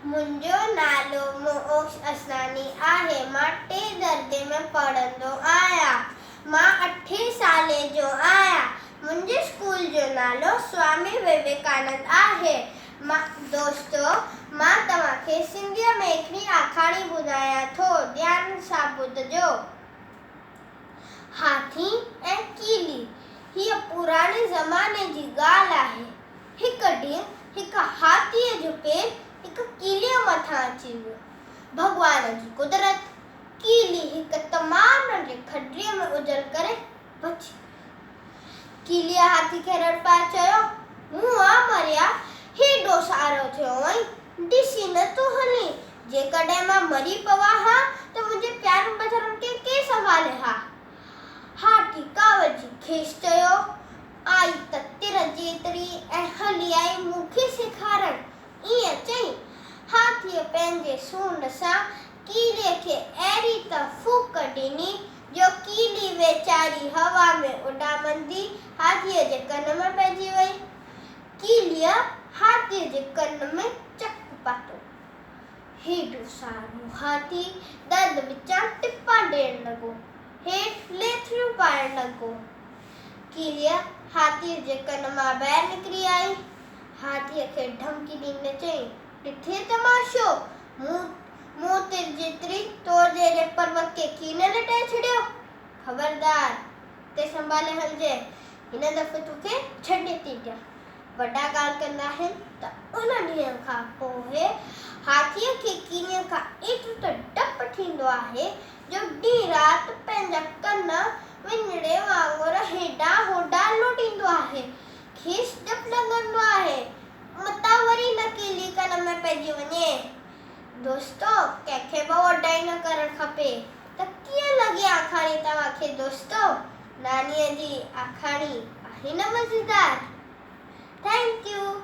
منهنجو نالو موڪش اسناڻي آهي. مان ٽئين درجي ۾ پڙهندو آهيان. مان اٺين سالي جو آهيان. منهنجي اسڪول جو نالو سوامي وويڪانند آهي. مان دوستو مان توهان کي سنڌيء ۾ هڪڙي آکاڻي ٻڌايان ٿو. ڌيان سان ٻڌجو. هاٿي ۽ ڪيلي، هيء پراڻي زماني جي ڳالهه آهي. هڪ ڏينهن هڪ هاٿيء جو پير هڪ ڪيليء مٿان اچي ويو. ڀڳوان جي قدرت، ڪيلي هڪ تمام ننڍي کڏڙي ۾ اجل ڪري بچي وئي. ڪيليء هاٿي کي رڙ پائي چيو، مون آ مريا، هيڏو سارو ٿيو آهين، ڏسي نه ٿو هلين، جيڪڏهن مان مري پوان ها ته منهنجي پيارن ٻچڙن کي ڪير سنڀالي ها؟ هاٿي ڪاوڙجي کيس چيو، آئي ته تر جيتري ۽ هلي آئي مون کي سيکارڻ. ائين چئي، هاٿيء پنهنجي سونڍ سان ڪيليء کي اهڙي ته ڦوڪ ڏني، جو ڪيلي ويچاري هوا ۾ اڏامندي هاٿيء جي ڪن ۾ پئجي وئي. ڪيليء هاٿيء جي ڪن ۾ چڪ پاتو. هيڏو سارو هاٿي درد وچان ٽپا ڏيڻ لڳو. هيٺ ليٿڙيون پائڻ لڳو. ڪيليء هاٿيء جي ڪن مان ٻاهر نڪري آئي. هاٿيء کي ڌمڪي ڏيندي چيائين، ڏٺئي تماشو؟ مون مون تر جيتري تو جهڙي پروت کي ڪيئن نه لٽائي ڇڏيو؟ خبردار! تي سنڀالي هلجانء، هن دفعي توکي ڇڏي ٿي ڏيان. وڏا ڳالهه ڪندا آهن ته ان ڏينهن کان پوء هاٿيء کي ڪينئن کان ايترو ته ڊپ ٿيندو آهي جو ڏينهن رات پنهنجا ڪن وڃڙي وانگر هيڏانهن هوڏانهن لوڏيندو آهي. کيس ڊپ لڳندو آهي متان وري نڪيلي ڪن ۾ پئجي وڃي. دوستو ڪنهن کي به وڏائي نه ڪرڻ کپي ته ڪيئن لڳي آکاڻي توهان کي دوستو؟ نانيء جي آکاڻي آهي نه مزيدار. Thank you.